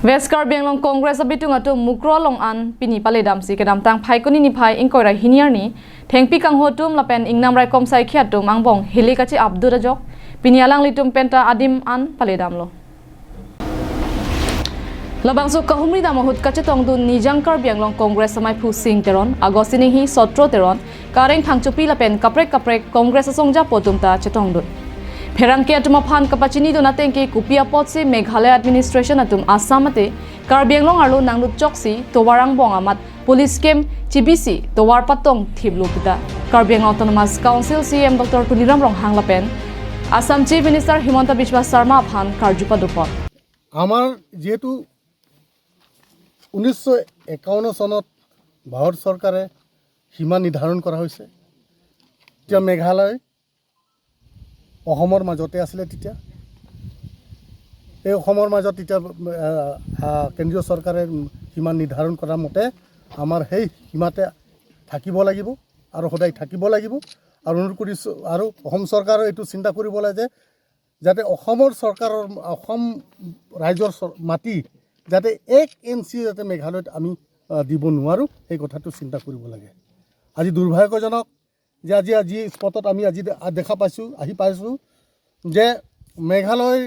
West Karbi Anglong Congress abitung atu mukro long an pini paledam si kedam tang phai kuni ni phai ingkoi rai hiniar ni thengpi kang ho tum lapen ingnam rai kom sai khia tum angbong hili kachi abdur jok pini alang litum penta adim an paledam lo labangso kahumri dam hut kache tongdun nijang Karbi Anglong Congress samai phu sing teron agosini hi sotro teron kareng thangchupi lapen kaprek kaprek Congress songja potum ta chetongdun Pherangke atuma phan kapachini do natengke kupia potsi Meghalaya administration atum Assamate Karbi Anglong arlo nanglu choksi towarang bong amat police camp chibisi towar patong thiblu pita Karbi Anglong Autonomous Council CM Dr. Tuliram Ronghang lapen Assam Chief Minister Himanta Biswa Sarma phan karjupa dupot. আমাৰ যিহেতু 1951 চনত ভাৰত চৰকাৰে সীমা নিৰ্ধাৰণ কৰা হৈছে, তেতিয়া মেঘালয় অসমৰ মাজতে আছিলে। তেতিয়া এই অসমৰ মাজত তেতিয়া কেন্দ্ৰীয় চৰকাৰে সীমা নিৰ্ধাৰণ কৰা মতে আমাৰ সেই সীমাতে থাকিব লাগিব আৰু সদায় থাকিব লাগিব। আৰু অনুৰোধ কৰিছোঁ আৰু অসম চৰকাৰে এইটো চিন্তা কৰিব লাগে যে যাতে অসমৰ চৰকাৰৰ অসম ৰাজ্যৰ মাটি যাতে 1 ইঞ্চি যাতে মেঘালয়ত আমি দিব নোৱাৰোঁ, সেই কথাটো চিন্তা কৰিব লাগে। আজি দুৰ্ভাগ্যজনক যে আজি আজি স্পটত আমি আজি দেখা পাইছোঁ, আহি পাইছোঁ যে মেঘালয়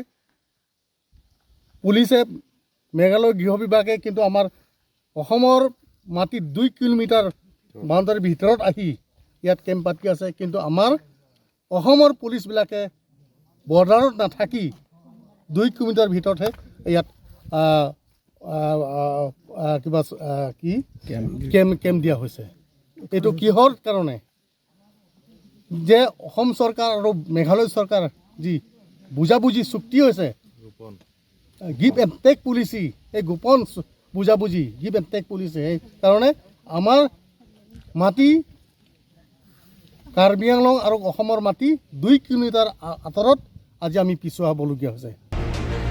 পুলিচে, মেঘালয় গৃহ বিভাগে কিন্তু আমাৰ অসমৰ মাটিত 2 কিলোমিটাৰ বাউণ্ডাৰীৰ ভিতৰত আহি ইয়াত কেম্প পাতি আছে। কিন্তু আমাৰ অসমৰ পুলিচবিলাকে বৰ্ডাৰত নাথাকি 2 কিলোমিটাৰ ভিতৰতহে ইয়াত আহ, আহ, আহ, আহ, কিবা কি কেম্প কেম্প দিয়া হৈছে। এইটো কিহৰ কাৰণে যে অসম চৰকাৰ আৰু মেঘালয় চৰকাৰ যি বুজাবুজি চুক্তি হৈছে, গিভ এণ্ড টেক পলিচি, এই গোপন বুজাবুজি, গিভ এণ্ড টেক পলিচি, সেইকাৰণে আমাৰ মাটি, কাৰ্বি আংলং আৰু অসমৰ মাটি 2 কিলোমিটাৰ আঁতৰত আজি আমি পিছুৱাবলগীয়া হৈছে।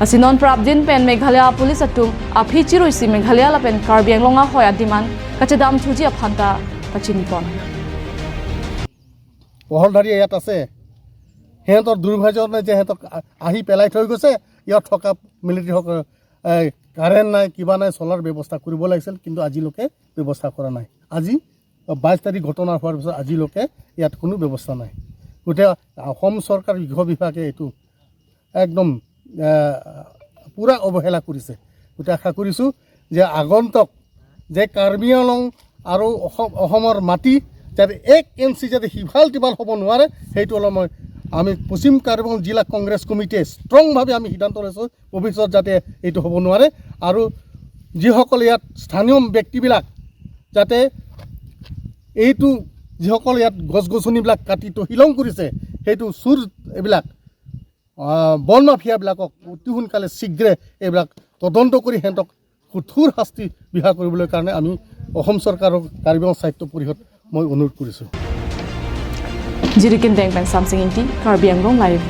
Asinon prabdin pen Meghalaya police atum aphi chiruisi Meghalaya la pen Karbi Anglong a hoy adiman kachedam thuji aphanta kachinipon. পহলধাৰী ইয়াত আছে। সিহঁতৰ দুৰ্ভাগ্য যে সিহঁতক আহি পেলাই থৈ গৈছে। ইয়াত থকা মিলিটাৰীসকল কাৰেণ্ট নাই, কিবা নাই, চলাৰ ব্যৱস্থা কৰিব লাগিছিল, কিন্তু আজিলৈকে ব্যৱস্থা কৰা নাই। আজি 22 তাৰিখ ঘটনা হোৱাৰ পিছত আজিলৈকে ইয়াত কোনো ব্যৱস্থা নাই। গতিকে অসম চৰকাৰ গৃহ বিভাগে এইটো একদম পূৰা অৱহেলা কৰিছে। গতিকে আশা কৰিছোঁ যে আগন্তক যে কাৰ্বি আংলং আৰু অসমৰ মাটি যাতে 1 ইঞ্চি যাতে সিফাল তিফাল হ'ব নোৱাৰে, সেইটো অলপ আমি পশ্চিম কাৰ্বি আংলং জিলা কংগ্ৰেছ কমিটিয়ে ষ্ট্ৰংভাৱে আমি সিদ্ধান্ত লৈছোঁ, ভৱিষ্যত যাতে এইটো হ'ব নোৱাৰে। আৰু যিসকল ইয়াত স্থানীয় ব্যক্তিবিলাক যাতে এইটো যিসকল ইয়াত গছ গছনিবিলাক কাটি তহিলং কৰিছে, সেইটো চুৰ এইবিলাক বন মাফিয়াবিলাকক অতি সোনকালে শীঘ্ৰে এইবিলাক তদন্ত কৰি সিহঁতক কঠোৰ শাস্তি বিহা কৰিবলৈ কাৰণে আমি অসম চৰকাৰক, কাৰ্বি আংলং স্বায়ত্ত পৰিষদ মই অনুৰোধ কৰিছোঁ। Jirikin Deng pen Samsing Inti Karbi Anglong Live.